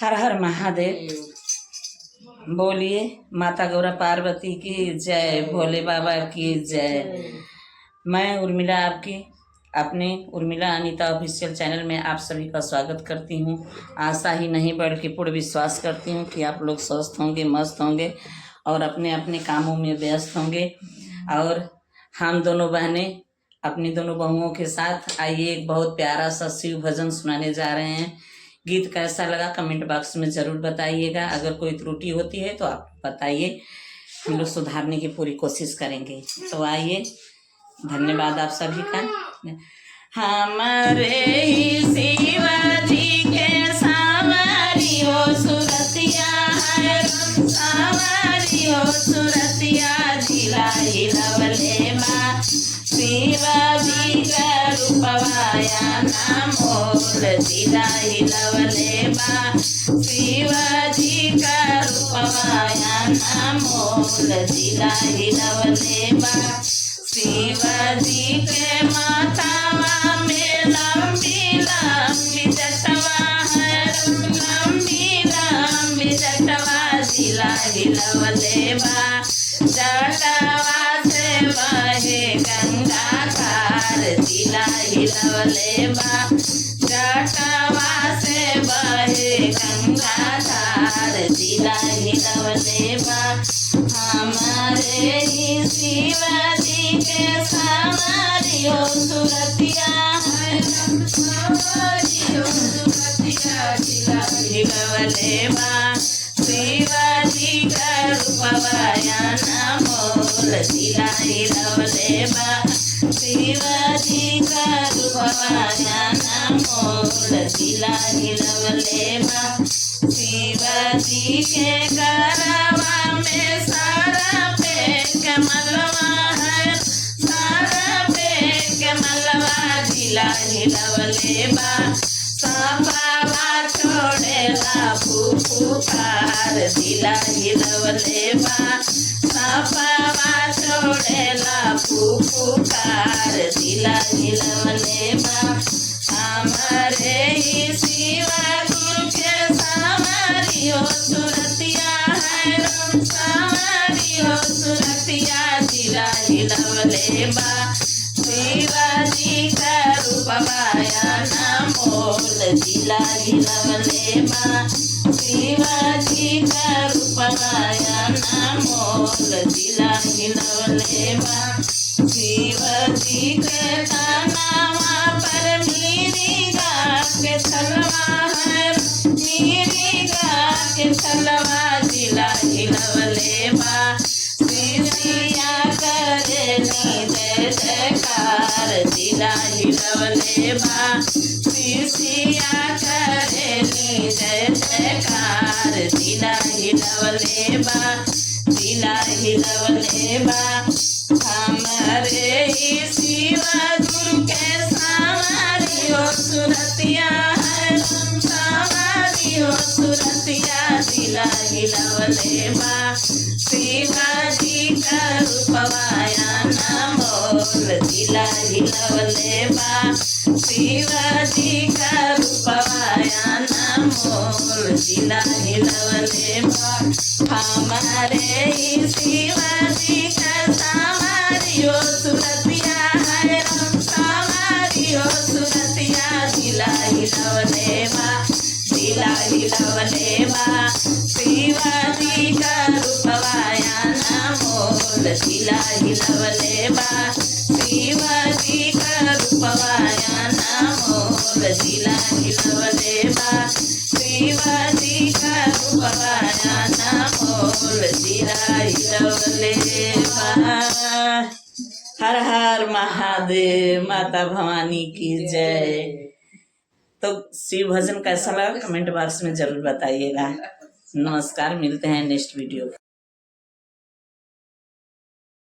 हर हर महादेव। बोलिए माता गौरा पार्वती की जय, भोले बाबा की जय। मैं उर्मिला आपकी अपने उर्मिला अनीता ऑफिशियल चैनल में आप सभी का स्वागत करती हूँ। आशा ही नहीं बल्कि पूर्ण विश्वास करती हूँ कि आप लोग स्वस्थ होंगे, मस्त होंगे और अपने अपने कामों में व्यस्त होंगे। और हम दोनों बहनें अपनी दोनों बहुओं के साथ आइए एक बहुत प्यारा सा शिव भजन सुनाने जा रहे हैं। गीत कैसा लगा कमेंट बॉक्स में ज़रूर बताइएगा। अगर कोई त्रुटि होती है तो आप बताइए, हम लोग सुधारने की पूरी कोशिश करेंगे। तो आइए, धन्यवाद आप सभी का। हमारे ही शिवाजी के सावरी हो सुरतिया है, सावरी हो सुरतिया जिला हिलवले बा। शिवाजी का रूपवाया नामोल जिला हिलवले बा। शिवाजी का रूपवाया नामोल जिला हिलवले बा। शिवाजी के मातावा में लंबी लंबी जटवा है, लंबी लंबी जटवा जिला हिलवले बा। जटवा से बहे गंगा धार जिला हिलवले बा। जटवा से बहे गंगा धार जिला हिलवले बा। हमारे ही शिवाजी के सावरी हो सुरतिया है, सावरी हो सुरतिया जिला हिलवले बा। शिवाजी का रूपवाया नामोल जिला हिलवले बा। शिवाजी का रूपवाया नामोल जिला हिलवले बा। शिवाजी के गरबा में सारा पे कमलवा है, सारा पे कमलवा जिला हिलवले बा। सापावा छोड़ेला फुफुकार जिला हिलवले बा। सापावा छोड़ेला फुफुकार जिला हिलवले बा। हमारे ही शिवा गुरु के सावरी हो सुरतिया है, सावरी हो सुरतिया जिला हिलवले बा। शिवाजी का रूपवाया नामोल जिला हिलवले बा। शिवाजी का रूपवाया नामोल जिला हिलवले बा। शिवाजी के तनावा पर मिरिगा के छलवा है, मिरिगा के छलवा जिला हिलवले बा। सिसिया करेली जय जयकार जिला हिलवले बा। सिसिया करेली जय जयकार जिला हिलवले बा। जिला हिलवले बा। हमारे ही शिवा गुरु के सावरी हो सुरतिया है, सावरी हो सुरतिया जिला हिलवले बा। शिवाजी का रूपवाया नामोल जिला हिलवले बा। शिवाजी का रूपवाया नामोल जिला हिलवले बा। हमारे ही शिवाजी का सावरी हो सुरतिया है, सावरी हो सुरतिया जिला हिलवले बा। जिला हिलवले बा। शिवाजी का रूपवाया नामोल जिला हिलवले बा। शिवाजी का रूपवाया नामोल जिला हिलवले बा। शिवाजी का रूपवाया नामोल जिला हिलवले बा। हर हर महादेव, माता भवानी की जय। तो शिव भजन कैसा लगा कमेंट बॉक्स में जरूर बताइएगा। नमस्कार, मिलते हैं नेक्स्ट वीडियो।